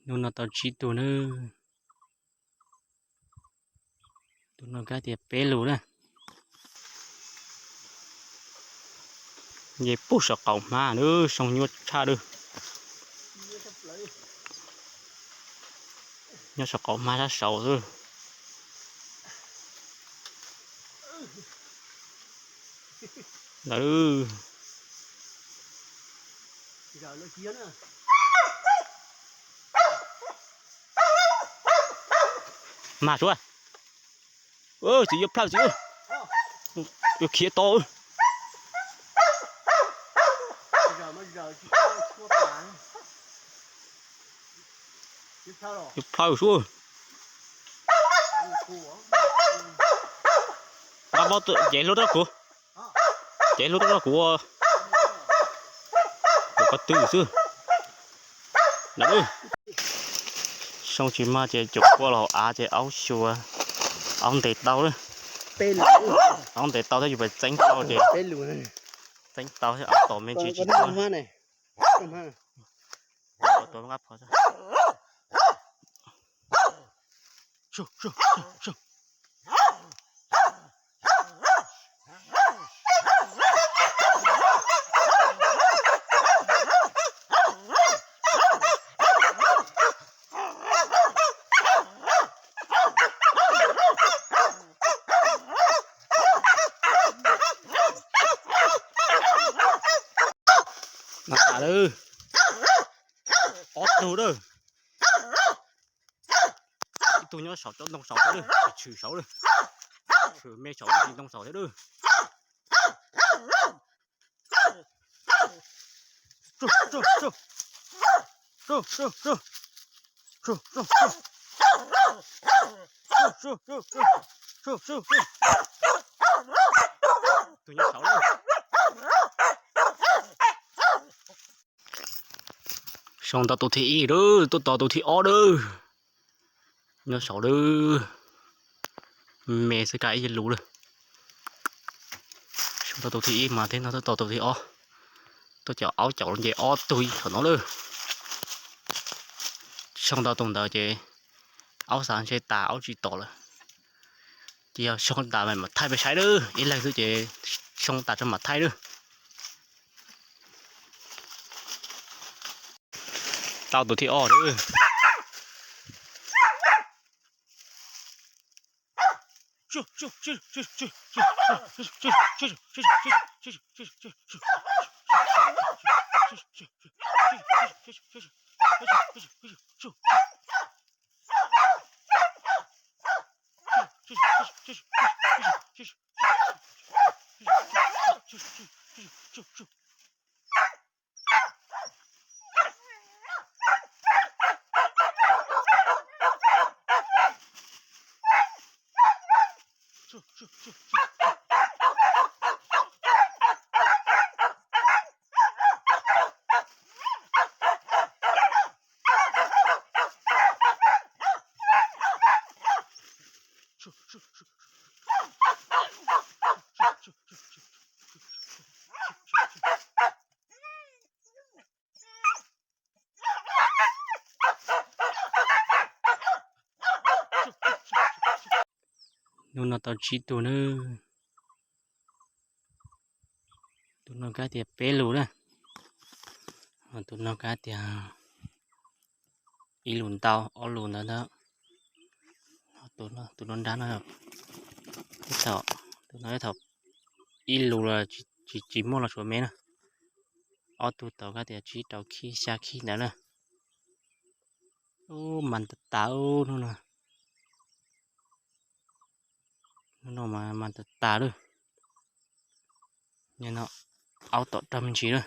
Hnub no tau tsib tug na. Tus no kab tias peb lus na. Ces pub saum qaum hmab na, soo nyuaj tshaj lawm. Nyob saum qaum hmab sab saud xwb. Lawm. Mag suav. Txiv yuav plhaw txiv, yuav khiav to. Yuav plhaw suav. Nqa, cev hlub rau kuv, cev hlub rau kuv, kuv qhov twg xwb. Soo tsis mag ces caum kua los hauv av ces aub xyuas, aub ntes tau lawm. Aub ntes tau thiab yus pais txeeb tau ces, txeeb tau thiab aub tom me ntsis tsis tau. Ob tug lawm. Ib tug nyob saum tsob ntoo saud thiab lawm, tshwm saud lawm. Tshwm me saud ntoo saud thiab lawm. Tus nyob saud lawm. Soo tau tus thib ib lawm, tuaj tos tus thib ob lawm. Nyob saud lawm. Me xwb, kaj ib lus lawm. Soo tau tus thib ib mas thiab no tuaj tos tus thib ob. Tuaj caum aub caum los nce ob tug ib thaum no lawm. Soo tau tus ntawd ces aub xav ntshe tas aub tsis tom lawm. Ces yog soo tas mam thaij peb saib lawm, ib leeg xwb ces soo tas tso mam thaij lawm. Tau tus thib ob lawm. Hnub no tau tsib tug na. Tus no kab tias peb lus na. Tus no kab tias ib lus ntau, ob lus ntawd ntag. Tus no nrab no, ib thaum, tus no ib thaum ib lus los tsis, tsis muaj los suav me na. Ob tug tau kab tias tsib rau khib xya khib ntawd na. Ub, mas tas tas ub hnub no. Hnub no mas mas tas tas lawm. Aub tom rag me ntsis lawm.